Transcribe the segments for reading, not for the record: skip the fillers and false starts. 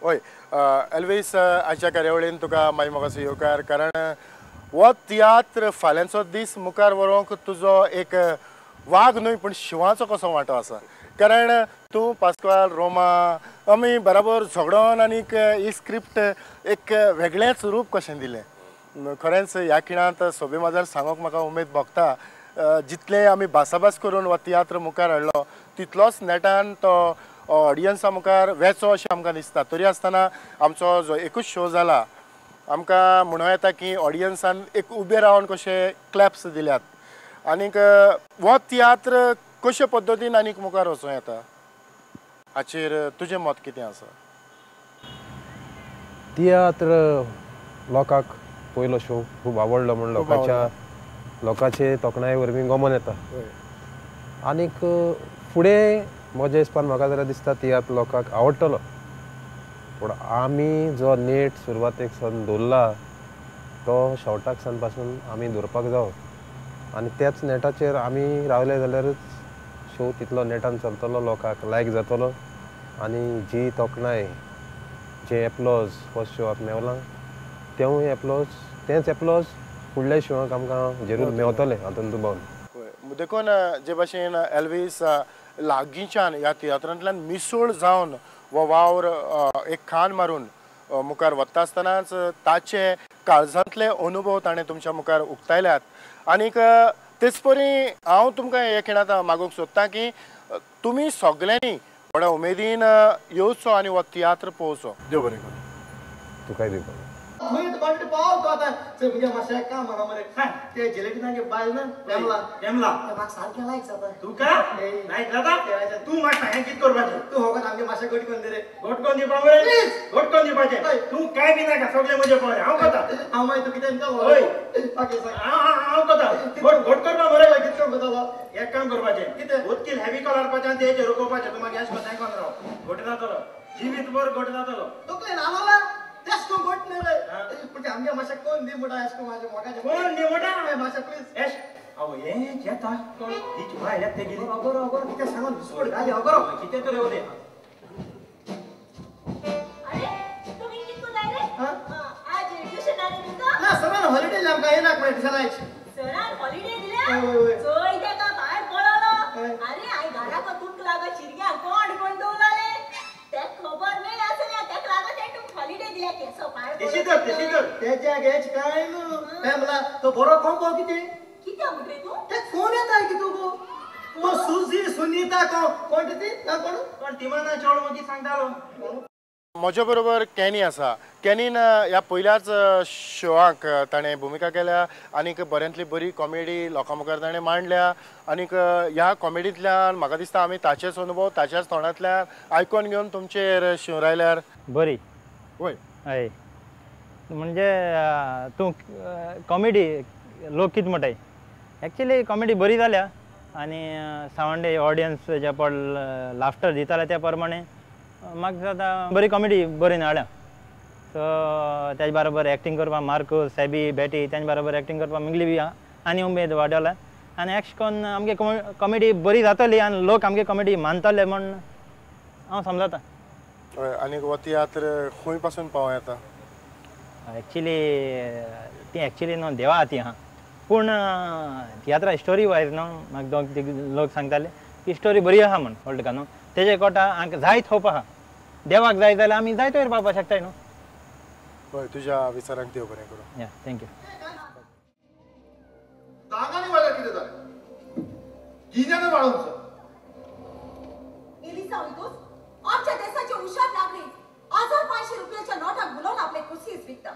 हय एल्वीस, आयच्या कार्यावळीन तुका मागीर म्हाका येवकार, कारण हो तियात्र फाल्यांचो दीस मुखार व्हरूंक तुजो एक वाग न्हय पूण शिंवाचो कसो वांटो आसा. कारण तूं पास्काल रोमा आमी बराबर झगडोन आनीक ही स्क्रिप्ट एक वेगळेंच रूप कशें दिलें. खरेंच ह्या खिणांत सोबे माजार सांगूंक म्हाका उमेद भोगता, जितलें आमी भासाभास करून हो तियात्र मुखार हाडलो तितलोच नेटान तो ऑडियन्सा मुखार वेचो अशें आमकां दिसता. तरी आसतना आमचो जो एकूच शो जाला आमकां म्हणूं येता की ऑडियन्सान एक उबे रावन कशे क्लॅप्स दिल्यात. आनीक हो तियात्र कशे पद्दतीन आनीक मुखार वचूं येता हाचेर तुजें मत कितें आसा? तियात्र लोकांक पयलो शो खूब आवडलो म्हूण लोकांचे तोखणाये वरवीं गमन येता. आनीक फुडें म्हज्या हिसपान म्हाका जाल्यार दिसता तियात्र लोकांक आवडटलो. पूण आमी जो नेट सुरवातेक सावन दवरला तो शेवटाक सावन पासून आमी दवरपाक जावो आनी त्याच नेटाचेर आमी रावले जाल्यारूच शो तितलो नेटान चलतलो, लोकांक लायक जातलो. आनी जी तोखणाय जे एप्लॉज फर्स्ट शोआक मेवला तेवूय एप्लॉज तेंच एप्लॉज फुडल्या शोआक आमकां जरूर मेवतले हातून दुबाव. देखून जे भाशेन एल्वीस लागींच्यान ह्या तियात्रांतल्यान मिसळ जावन हो वावर एक खान मारून मुखार वता आसतनाच ताचे काळजांतले अनुभव ताणें तुमच्या मुखार उक्तायल्यात. आनीक तेच परी हांव तुमकां हे खिणांत मागूंक सोदता की तुमी सगल्यांनी व्हडा उमेदीन येवचो आनी हो तियात्र पळोवचो. देव बरें करूं. तुकाय बी बरें. पावतो आतां म्हजे मातशें काम आहा मरे, ते जिलेटिनागे बायल ना पेमला पेमला म्हाका सारकें लायक जाता. तुका लायक जाता? तूं म्हाका हें कितें करपाचें? तूं होगत आमगे मातशें घट करून दी रे. घट करून दिवपा मरे? घट करून दिवपाचें तूं कांय बी नाका, सगळें म्हजें पळय. हांव करता. हांव मागीर तूं कितें हय हांव करता. घट घट करपा मरे. कितें करतलो? एक काम करपाचें, कितें? उदकील हेवी कलर हाडपाचें आनी तेजेर रोखोवपाचें. तूं मागीर अशें करून राव, घट जातलो जिवीत भर घट जातलो. तकलेन आलोला तेश कोण घट न्ही रे. पूण आमगे मातशें कोण दी म्हणटा एश कोण मातशें मोगाचें कोण दी म्हणटा मातशें प्लीज. एश आवय हें जेता ही बायल येता तेगेली. अगोरो अगोरो कितें सांगून बिस्कोट घाली अगोरो कितें तर येवं दे. अरे तुमी कितको जाय रे? आज ट्युशन आनी तुका? ना सरान हॉलिडे दिल्या आमकां, येनाक म्हळें ट्युशन आयज. सरान हॉलिडे दिल्या? चोय तेका भायर पळोलो. अरे हांवें घराक तुमकां लागो शिरग्याक कोण कोण दवरले तेका खबर न्हय आसलें. तेका लागो तें तुमकां हॉलिडे दिल्या केसो भायर. तेशी तर तेशी तर तेज्या गेच काय न्हू पेमला तो बरो कोंबो कितें कितें म्हणटा तूं? ते फोन येता की तुगो तो सुजी सुनीता कोण ती ना कोण कोण तिमाना चोड मागीर सांगतालो. म्हज्या बरोबर कॅनी आसा. कॅनीन ह्या पयल्याच शोआक ताणें भुमिका केल्या आनीक बऱ्यांतली बरी कॉमेडी लोकां मुखार ताणें मांडल्या. आनीक ह्या कॉमेडींतल्यान म्हाका दिसता आमी ताचेच अनुभव ताच्याच तोंडांतल्यान आयकोन घेवन तुमचेर शिंवरायल्यार बरी. वय हय म्हणजे तूं कॉमेडी लोक कितें म्हणटाय एक्चुली कॉमेडी बरी जाल्या आनी सावंडे ऑडियन्स जे पळ लाफ्टर दिताले त्या प्रमाणे म्हाका दिसता बरी कॉमेडी बरी हाडल्या. सो तेजे बरोबर एक्टींग करपाक मार्को सॅबी बेटी तेंचे बरोबर एक्टींग करपाक मुगली बी आनी उमेद वाडयला आनी एक्श कोन्न आमगे कॉमेडी बरी जातली आनी लोक आमगे कॉमेडी मानतले म्हूण हांव समजता. आनी हो तियात्र खंय पासून पावों येता? एक्चुली ती एक्चुली न्हू देवा ती आहा, पूण तियात्रा स्टोरी वायज न्हू म्हाका दोग तीग लोक सांगताले की स्टोरी बरी आहा म्हूण कळटा न्हू. तेजे कोटा आमकां जायत होप आहा, देवाक जाय जाल्यार आमी जायत वयर पावपाक शकताय न्हू. हय तुज्या विचारांक देव बरें करूं. या thank you. दागांनी वाल्यार कितें जालें? गिन्यान वाडोवचो. एलिसा वयतूच आमच्या देशाचे हुशार नागरीक 1500 रुपयाच्या नोटाक भुलोवन आपले कुसीस विकता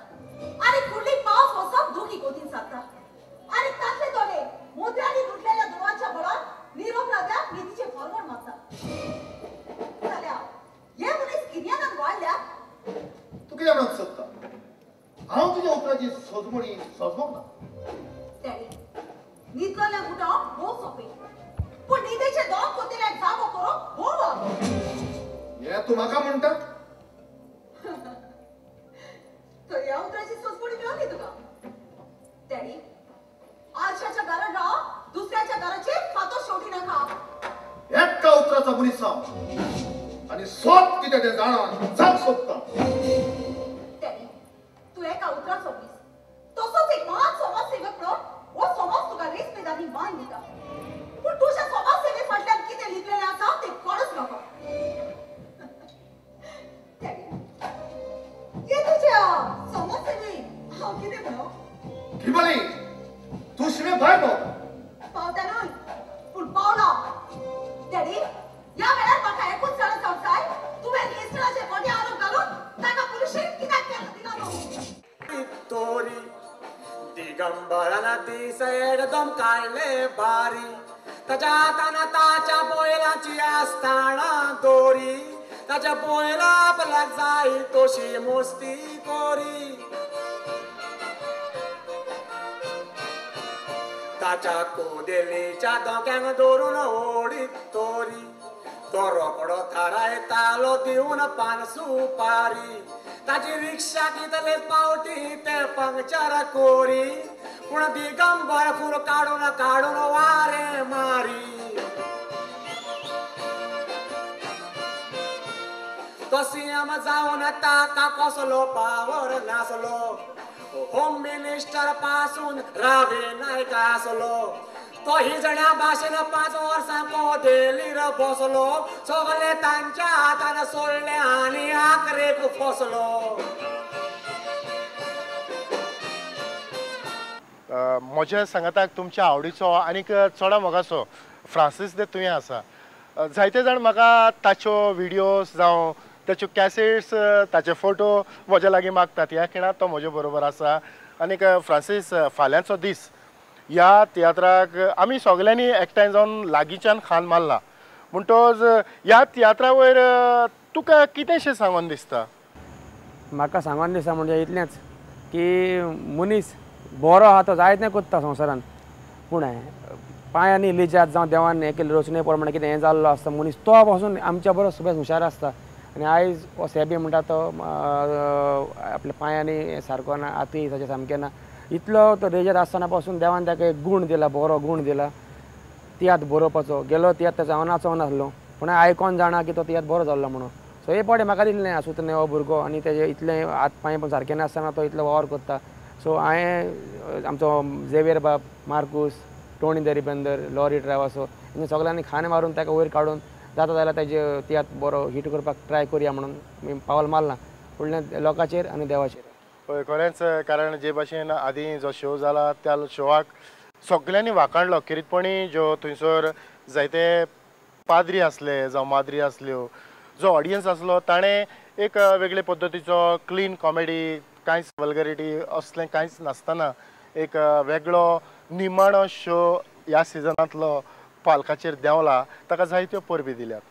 आनी फुडली पावस वचप दुखी गोतीन सादता आनी तातले थोडे मोत्यांनी लुटलेल्या दुडवांच्या बळान निरोपराध्याक निधीचे फॉरवर्ड मागता. जाल्यार हे मनीस गिन्यानान वाडल्यात. तूं कितें म्हणूंक सोदता? हांव तुज्या उतराची सोजमणी सोजमोंक ना. डॅडी न्हिदलोल्याक उठोवप भोव सोंपें, पूण न्हिदेचे दोग कोतेल्याक जागो करप भोव वागो. हें तूं म्हाका म्हणटा? तर ह्या उतराची सोजमणी मेळ्ळी तुका. डॅडी आरशाच्या घरान राव, दुसऱ्याच्या घराचेर फातर शेवटी नाका. एका उतराचा मनीस हांव आनी सोद कितें तें जाणा जावंक सोदता. एका उतराचो मनीस, तसोच एक महान समाजसेवक म्हणून हो समाज तुका रेस्पेद आनी मान दिता. पूण तुज्या समाजसेवे फाटल्यान कितें लिपलेलें आसा तें कोणच नाका. हे तुज्या समाजसेवे हांव कितें म्हणो? किबली तूं शिमे भायर पावता. पावता न्हय पूण पावला. डॅडी, ह्या वेळार म्हाका एकूच जाणा जावंक जाय, तुवें इश्टाचेर खोटे आरोप घालून ताका पुलिशेंत कित्याक दिला तो? तोरी दिगंबरान दीस एकदम काडले बारी, ताच्या हातान ताच्या बैलाची आसताना दोरी, ताच्या बैला आपल्याक जाय तशी मुस्ती कोरी, ताच्या कोदेलीच्या दोक्यांक धरून ओडीत तोरी, तो रोकडो थारायतालो दिवन पान सुपारी, ताची रिक्षा कितले पावटी ते पंक्चर कोरी, पूण दिगंबर फूल काडून काडून वारे मारी. तो सीएम जावन ताका कसलो पावर नासलो, होम मिनिस्टर पासून रावे नायक आसलो, तो हिजण्या भाशेन 5 वर्सां कोदेलीर बसलो, सगळे तांच्या हातान सोडले आनी आखरेक फसलो. म्हज्या सांगाताक तुमच्या आवडीचो आनीक चडो मोगाचो फ्रांसीस दे तुवें आसा. जायते जाण म्हाका ताच्यो विडियोज जावं ताच्यो कॅसेट्स, ताचे फोटो म्हज्या लागीं मागतात. ह्या खिणाक तो म्हजे बरोबर आसा. आनीक फ्रांसीस, फाल्यांचो दीस ह्या तियात्राक आमी सगल्यांनी एकठांय जावन लागींच्यान खान मारला, म्हणटोच ह्या तियात्रा वयर तुका कितेंशें सांगून दिसता? म्हाका सांगून दिसता म्हणजे इतलेंच की मनीस बरो आहा तो जायतें करता संवसारान, पूण पांयांनी लिजात जावं देवान हें केल्ले रचणे प्रमाणे कितें हें जाल्लो आसता मनीस तो पासून आमच्या बरो सुबेज हुशार आसता. आनी आयज हो सेबी म्हणटा तो आपल्या पांयांनी सारको ना, आतूय ताचें सामकें ना, इतलो तो रेजात आसतना पासून देवान ताका एक गूण दिला, बरो गूण दिला तियात्र बरोवपाचो. गेलो तियात्र ताचो हांव नाचोंक नासलो, पूण आयकोन जाणा की तो तियात्र बरो जाल्लो म्हणून. सो हे पावटी म्हाका दिसलें आसूं न्ही हो भुरगो आनी तेजे इतले हात पांय पण सारके नासतना तो इतलो वावर करता. सो हांवें आमचो झेवियर बाब, मार्कूस, टोनी दरिबंदर, लॉरी ट्रावासो हेंच्या सगळ्यांनी खाण मारून ताका वयर काडून जाता जाल्यार ताजे तियात्र बरो हिट करपाक ट्राय करुया म्हणून पावल मारलां, फुडलें लोकांचेर आनी देवाचेर. हय खरेंच, कारण जे भाशेन आदीं जो शो जाला त्या शोवाक सगल्यांनी वाखाणलो. खेरीतपणी ज्यो थंयसर जायते पाद्री आसले जावं माद्री आसल्यो, जो ऑडियन्स आसलो ताणें एक वेगळे पद्दतीचो क्लीन कॉमेडी, कांयच वल्गरिटी असलें कांयच नासतना एक वेगळो निमाणो शो ह्या सिजनांतलो पालकाचेर देंवला, ताका जायत्यो परबी दिल्यात.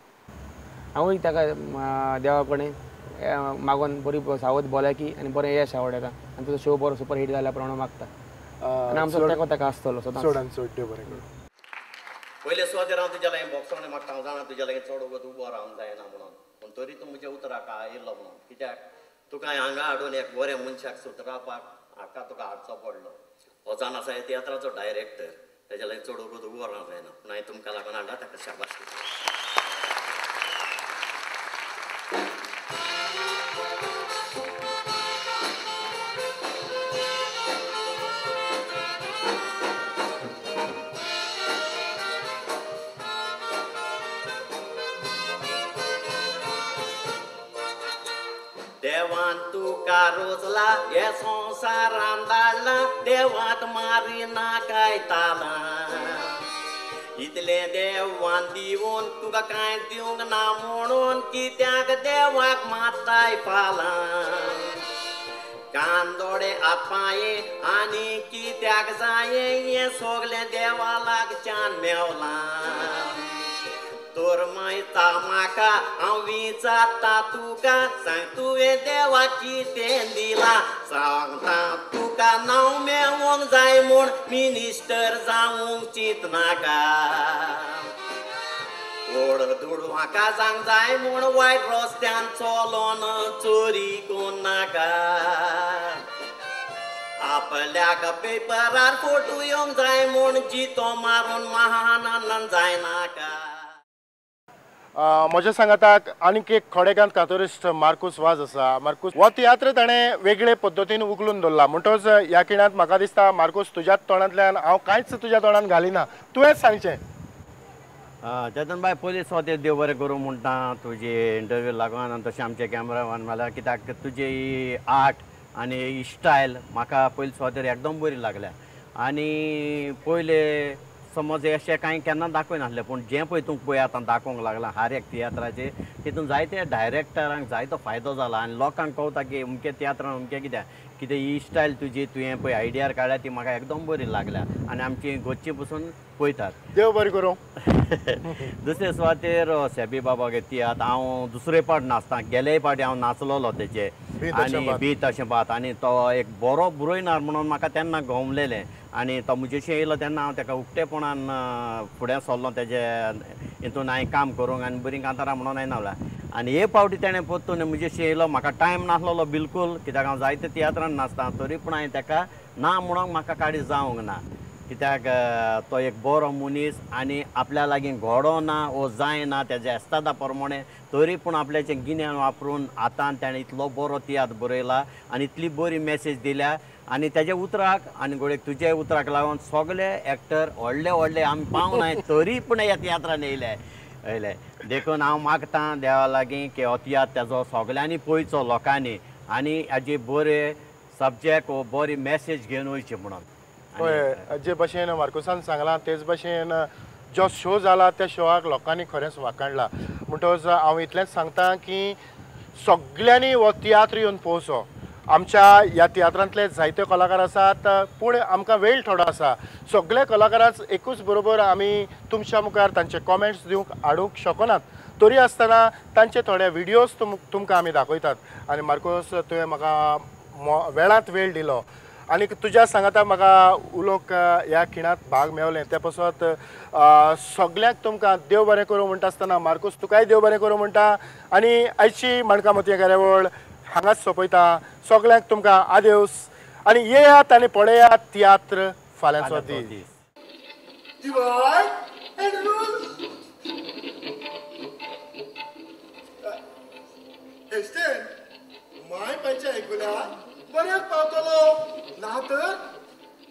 हांवूय ताका देवा कडेन मागून बरी सावध भलायकी आनी बरें यश आवडटा आनी तुजो शो बरो सुपर हिट जाल्या प्रमाणे मागता आनी आमचो तेंको ताका आसतलो सदांच. चडान चड देव बरें करूं. पयले सुवातेर हांव तुज्या लागीं बोगसणे मागता, हांव जाणा तुज्या लागीं चड वगत उबो रावंक जायना म्हणून, पूण तरी तूं म्हज्या उतराक आयिल्लो म्हणून, कित्याक तुका हांगा हाडून एक बऱ्या मनशाक सुदरावपाक हाका तुका हाडचो पडलो. हो जावन आसा ह्या तियात्राचो डायरेक्टर, तेज्या लागीं चड वगत उबो रावंक जायना, पूण हांवें तुमकां लागून हाडला, ताका शाबास. देवान तुका रोजला हे संवसारान धाडला, देवाक मारी ना काय ताला, इतलें देवान दिवन तुका कांय दिवंक ना म्हणून कित्याक देवाक मारताय फालां, कान दोळे हात पांये आनी कित्याक जाये हें सगलें देवा लागच्यान मेवलां. तर मायता म्हाका हांव विचारता तुका, सांग तुवें देवा कितें दिलां, सांगता तुका नांव मेवोंक जाय म्हूण मिनिस्टर जावंक चिंतनाका, ओड दुडू म्हाका जावंक जाय म्हूण वायट रस्त्यान चलोन चोरी कोन्नाका, आपल्याक पेपरार फोटो येवंक जाय म्हूण जितो मारून महानंद जायनाका. म्हज्या सांगाताक आनीक एक खडेगांत कातोरिस्ट मार्कूस वाज आसा. मार्कूस हो तियात्र ताणें वेगळे पद्दतीन उखलून दवरला, म्हणटच ह्या खिणांत म्हाका दिसता मार्कूस तुज्याच तोंडांतल्यान, हांव कांयच तुज्या तोंडान घालिना, तुवेंच सांगचें. चेतन भाई, पयलीं सुवातेर देव बरें करूं म्हणटा तुजी इंटरव्यू लागून आनी तशें आमचे कॅमेरामॅन म्हणल्यार, कित्याक तुजी ही आर्ट आनी ही स्टायल म्हाका पयले सुवातेर एकदम बरी लागल्या. आनी पयले समज अशें कांय केन्ना दाखयनासलें, पूण जें पळय तूं पळय आतां दाखोवंक लागलां हर एक तियात्राचेर, तितून जायते डायरेक्टरांक जायतो फायदो जाला आनी लोकांक कळटा की अमके तियात्रान अमकें कित्याक कितें ही स्टायल तुजी तुवें पळय आयडियार काडल्या ती म्हाका एकदम बरी लागल्या आनी आमची घरची पसून पळयतात. देव बरें करूं. दुसरे सुवातेर सेबी बाबागे तियात्र हांव दुसरे पाट नाचता, गेले पाटी हांव नाचलोलो तेचे आनी बी तशें भात, आनी तो एक बरो बरोयनार म्हणून म्हाका तेन्ना गमलेलें आनी तो म्हजेशी येयलो तेन्ना हांव तेका उक्तेपणान फुडें सरलो तेजे हितून हांवें काम करूंक आनी बरीं कांतारां म्हणून हांवें नावला. आनी हे फावटी तेणें परतून म्हजेशी येयलो, म्हाका टायम नासलेलो बिलकूल, कित्याक हांव जायते तियात्रान नाचता, तरी पूण हांवें तेका ना म्हणूंक म्हाका काडी जावंक ना, कित्याक तो एक बरो मनीस आनी आपल्या लागीं घडो ना वो जायना तेज्या एस्तादा प्रमाणे, तरी पूण आपल्याचें गिन्यान वापरून आतां तेणें इतलो बरो तियात्र बरयला आनी इतली बरी मॅसेज दिल्या आनी तेज्या उतराक आनी गोडेक तुज्या उतराक लागून सगळे एक्टर व्हडले व्हडले आमी पावनाय तरी पूण ह्या तियात्रान येयले येयले. देखून हांव मागतां देवा लागीं की हो तियात्र तेजो सगळ्यांनी पळयचो लोकांनी आनी हाजे बरे सब्जेक्ट वो बरी मॅसेज घेवन वयची म्हणून. पळय जे भशेन मार्कुसान सांगलां तेच भशेन जो शो जाला त्या शोआक लोकांनी खरेंच वाखाणला, म्हणटकच हांव इतलेंच सांगता की सगळ्यांनी हो तियात्र येवन पळोवचो. आमच्या ह्या तियात्रांतले जायते कलाकार आसात, पूण आमकां वेळ थोडो आसा, सगळे कलाकारांच एकूच बरोबर आमी तुमच्या मुखार तांचे कॉमेंट्स दिवंक हाडूंक शकनात, तरी आसतना तांचे थोडे व्हिडियोज तुमकां आमी दाखयतात. आनी मार्कोस तुवें म्हाका वेळांत वेळ दिलो आनी तुज्या सांगाता म्हाका उलोवंक ह्या खिणांत भाग मेवलें, ते पासत सगल्यांक तुमकां देव बरें करूं म्हणटा आसतना मार्कूस तुकाय देव बरें करूं म्हणटा आनी आयची माणकां मोतयां कार्यावळ हांगाच सोंपयता. सगल्यांक तुमकां आदेवस आनी येयात आनी पळयात तियात्र फाल्यांचो दीस. माय पायच्या ऐकुल्या बऱ्याक पावतलो, ना तर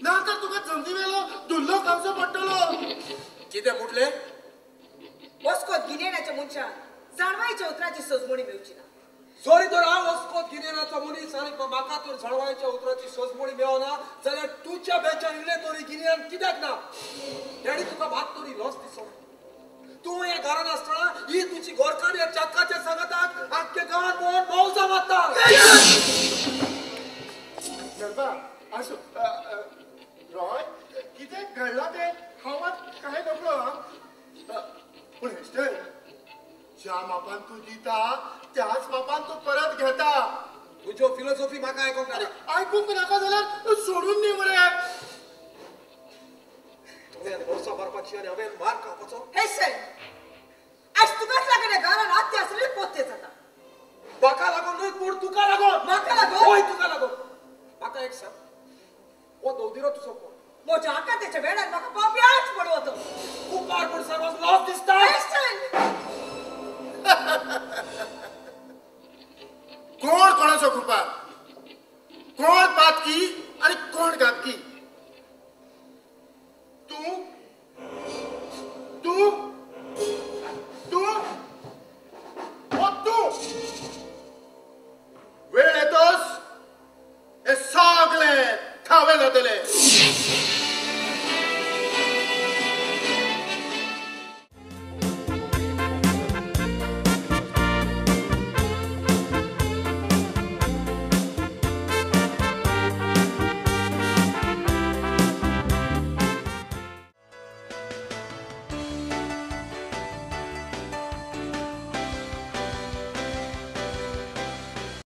ना तर तुका जमनी वेलो धुल्लो खावचो पडटलो. कितें म्हटलें? वस्कोत गिन्यानाच्या मनशान जाणवायच्या उतराची सजमणी मेळची ना. जोरी तर हांव वस्कोत गिन्यानाचो मनीस आनी म्हाका तर जाणवायच्या उतराची सजमणी मेळना जाल्यार तुज्या बेच्यान इल्लें तरी गिन्यान कित्याक ना? डॅडी तुका भात तरी लॉस दिसो. तूं ह्या घरान आसतना ही तुजी घरकान्न ह्या चाकाच्या सांगाताक आख्खे गांवांत भोंवन मौजा मारता. आसूं रॉय, कितें घडलां तें हांव मात कांय नकळो. पूण हेस्टर, ज्या मापान तूं दिता त्याच मापान तूं परत घेता. तुज्यो फिलोसॉफी म्हाका आयकूंक नाका. आयकूंक नाका जाल्यार सोडून दी मरे. तुवें वर्सां भरपाची आनी हांवें मार खावपाचो. हेस्टर, आयज तुकाच लागून ह्या घरान आत्या आसलें पोत्ते जाता. म्हाका लागून न्हय पूण तुका लागून. म्हाका लागून? हय तुका लागून. म्हाका एक सांग, हो दवदिरो तुजो कोण? म्हज्या आकांताच्या वेळार म्हाका पापयाच पडवतो. कुपार पूण सर्वच लॉस दिसता. कोण कोणाचो कुपार, कोण पातकी आनी कोण घातकी? तूं तूं तूं हो तूं. वेळ येतोस हे सगळे थावे जातले.